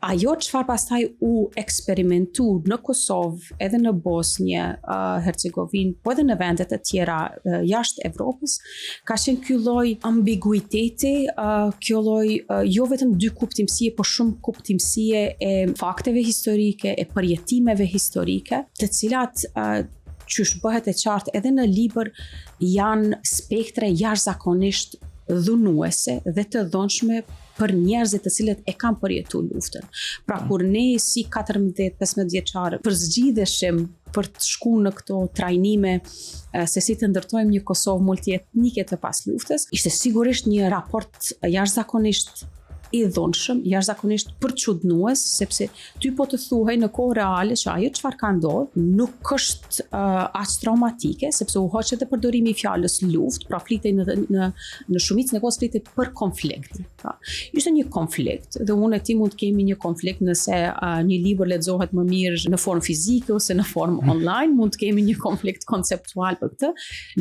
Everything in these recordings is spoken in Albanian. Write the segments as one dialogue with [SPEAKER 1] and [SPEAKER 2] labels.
[SPEAKER 1] Ajo çfarë pastaj u eksperimentu në Kosovë, edhe në Bosnje, Hercegovinë, po edhe në vendet e tjera jashtë Evropës, ka qenë ky lloj ambiguiteti, kjo lloj jo vetëm dy kuptimësie, po shumë kuptimësie e fakteve historike, e përjetimeve historike, të cilat qysh bëhet e qartë edhe në libër janë spektre jashtëzakonisht dhunuese dhe të dhunshme për njerëzit të cilët e kanë përjetu luftën. Pra kur ne si 14-15 vjeçare përzgjidheshim për të shku në këto trajnime se si të ndërtojmë një Kosovë multietnike të pas luftës, ishte sigurisht një raport jashtëzakonisht i dhunshëm, jashtëzakonisht përçudnues, sepse ty po të thuhej në kohë reale që ajo çfarë ka ndodhur nuk është aq traumatike, sepse u hoq edhe përdorimi i fjalës luftë, pra flitej në në në shumicën e kohës flitej për konflikt. Pra, ishte një konflikt dhe unë e ti mund të kemi një konflikt nëse një libër lexohet më mirë në formë fizike ose në formë online, mund të kemi një konflikt konceptual për këtë.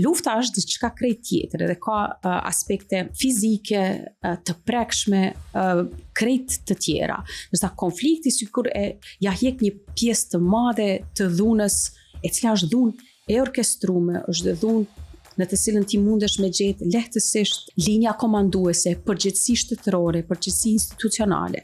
[SPEAKER 1] Lufta është diçka krejt tjetër edhe ka aspekte fizike uh, të prekshme uh, krejt të tjera. Ndërsa konflikti sikur e ja hjek një pjesë të madhe të dhunës, e cila është dhunë e orkestrume, është dhunë në të cilën ti mundesh me gjetë lehtësisht linja komanduese, përgjegjësi shtetërore, përgjegjësi institucionale.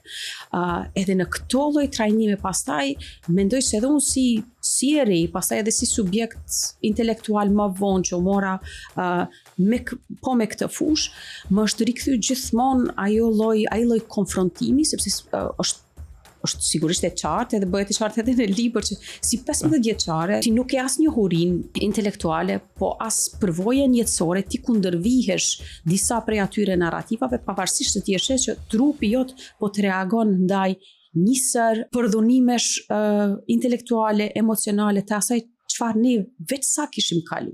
[SPEAKER 1] Uh, edhe në këto lloj trajnime pastaj, mendoj se edhe unë si si e re, pastaj edhe si subjekt intelektual më vonë që u mora uh, me po me këtë fushë, më është rikthy gjithmonë ajo lloj ai lloj konfrontimi sepse uh, është është sigurisht e qartë edhe bëhet e qartë edhe në libër që si 15 vjeçare ti nuk ke as njohurinë intelektuale, po as përvojën jetësore ti kundërvihesh disa prej atyre narrativave pavarësisht se ti e sheh që trupi jot po të reagon ndaj një sërë përdhunimesh uh, intelektuale, emocionale të asaj çfarë ne veç sa kishim kalu.